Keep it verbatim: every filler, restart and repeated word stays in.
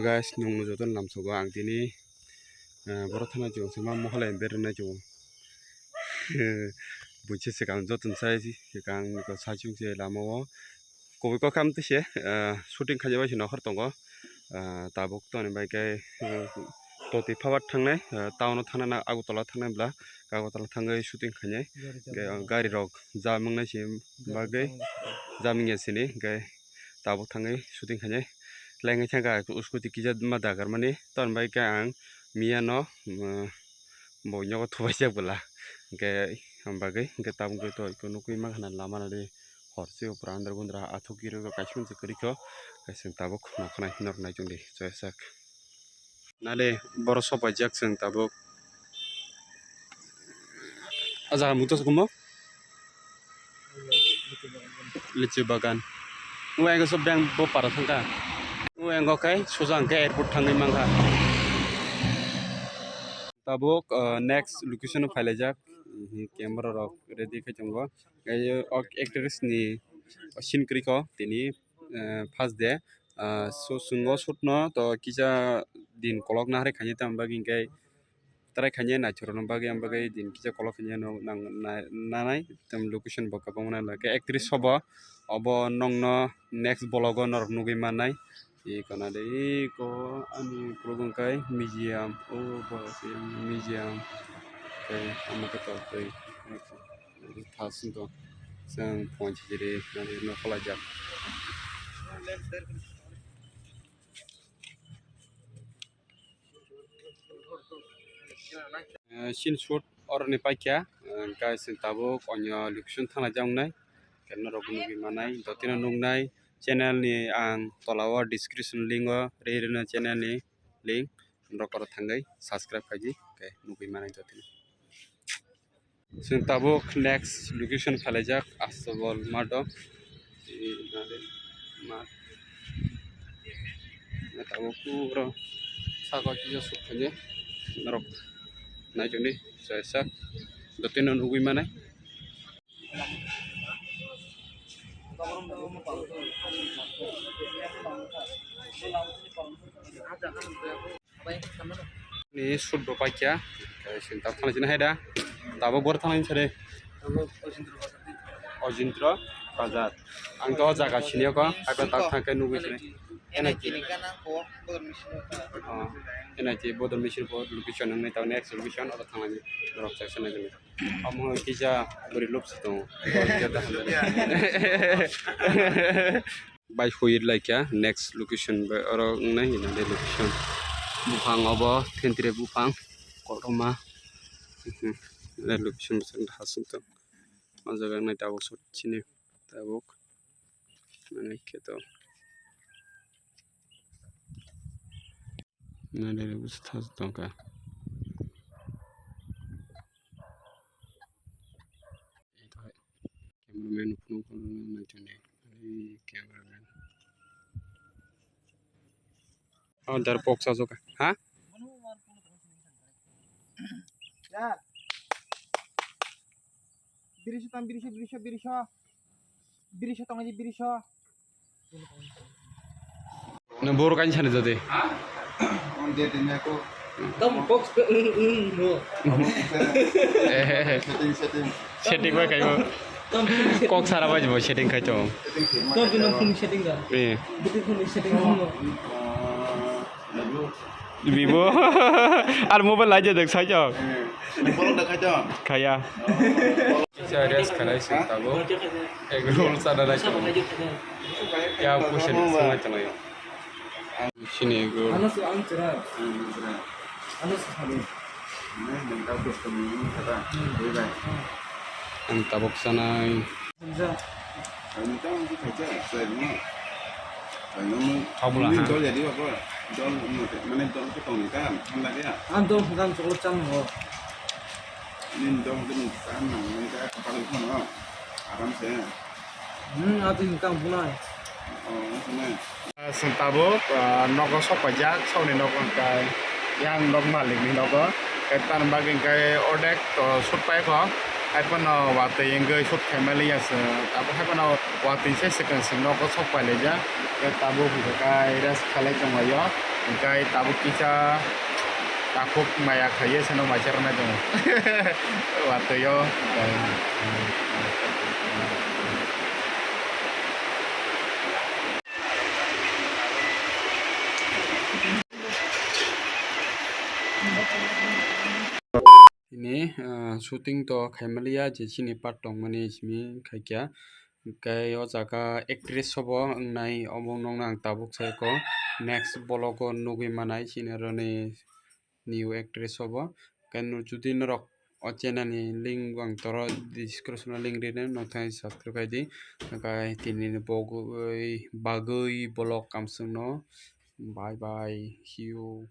Guys, nwng no joto lamsogo ang tini, ah, borok thana chwng se ma mohole berna chwng. Buiche se kang joto sai se kang ko sachung se lama o. Koboi kok kam tise, ah, shooting khaina bai se nokhor tongo. Ah, tabuk toni bai khe, ah, toti phabar thangnai, ah, town o thangna na Agartala thangnai bwla, Agartala thangwi shooting khainai. Gari Hwnkhe, ah, gari rok jam wngnai se bagwi, jam wngya sini, hwnkhe tabuk thangwi shooting khainai. Lengwi thangkha scooty kisa ma dagar mani, toni bai khe ang miya no, ah, bo nogo thubaijak bwla. Hwnkhe, am bagwi, hwnkhe tabuk to iko nukwi mankha na lama nadi hor se o pura andra gundra athuk kiri rok kaisa se kwrwi kho. Kaisa tabuk nokha nai norok nai chwng di choya sak. Nale borok sok paijak chwng tabuk. O jaga muto se kumo? Lichi bagan. O engo so bank bo para thangkha. O engo kai suja hwnkhe airport thangwi mankha. Tabuk, ah, next location o phailaijak, camera rok ready khe tongo. Tei o actress ni scene kwrwi kho tini, ah, first day. Ah, so chwng o shoot no to kisa din kolok na hari khainai, tamo bagwi hwnkhe try khainai naithok rok no bagwi, am bagwi din kisa kolok khainai no nang na-, nanai tamo location bo kwbangma nang khe actress sobo obo nokno next vlog o norok nugwi mannai. Iko na de, iko ani ukulok wngkha museum, o bo se museum. Tei omo khe tok twi thasin tong chwng phone sijiri nokolaijak. Eh, scene shoot oroni paikha, eh, guys, tabuk onyo location thanglaijak wngnai. Khe norok nugwi manai, dotino nuknai channel ni ang tola o description link o rwi rwno channel ni link, norok oro thangwi subscribe khaidi, khe nugwi manai dotino. Chwng tabuk next location phailaijak Astabol mato. Tabuk puro saka kisa suk khainai norok naichomdi choya sak dotino nugwi manai. Ni shoot bo paikha, tei sini tabuk thangna sini haida, tabuk bor thangna sini. Ojintro Bazar. Ang to o jaga sini ko, haiba tak thang khe nugwi sini. N I T ni gana ko, bodol machine ko. Oh, N I T bodol machine ko location nang nai tao next location oro thangna ni rok chaksa nai. Omo kisa bwrwi lobsi tongo. Bai huir laikha next location bai oro wngnai hinwi location. Buphang obo thentre buphang kotorma. Location hasing tong. O jaga wngnai tabuk sot chini tabuk. Nani khe to. Nani busa thas tongkha. Cameraman phone call nai tongdi. Ai, cameraman. Oh, dar box asok. Ha? Ya. Biriso tam, biriso, biriso, biriso. Biriso tongdi, biriso. Nang boro kain sani jodi. Tam box pe, mm, mm, no. Setting, setting. Setting bai kaibo. Tam phone setting. Kok sara bai bo setting khai to. Tam phone setting da. Eh. Bidi phone setting no. Bibo. Ar mobile lai je dek sai to. Khaya. Kisa rest khalai sing tabuk. Egg roll sana lai tongo. Ya, push and sung lai tongo. Sini egg roll. Ano su ang chura. Ano su sabi. Ang tabuk sanai. Khabula, ha? Dol jadi apa? Dol, mane dol ke tong ka, thanda kaya. Ang dol hwnkha ang chocolate chano. Nini dol ke nung chano, nini ka kapal ko no. Aram se. Hmm, ati hwnkha ang bunai. Oh, bunai. Chwng tabuk, ah, nogo sok paijak, sokni nogo hwnkhe yang nok malikni nogo. Tei tamni bagwi hwnkhe ordek to sut paikho. Haiphano watwi wngwi sut khaimaliya chwng. Abo haiphano watwi se swkang swkang nogo sok pailaijak. Tei tabuk hwnkhe kai rest khalai tonglaio. Hingkai tabuk kisa takhuk maya khaiye seno maisarnai tongo. Watwi o. Tini, ah, shooting to khaimaliya je chini part tongmani simi khaikya. Hingke o jaga actress sobo wngnai, omo nokno ang tabuk sai ko. Next vlog o nugui manai chini aroni new actress sobo. Hingke no jodi norok o channel ni link bo ang toro description o link rinai, nok thani subscribe khai di. Hingke tini ni bogwi, bagwi vlog kamswng no. Bye bye, see you.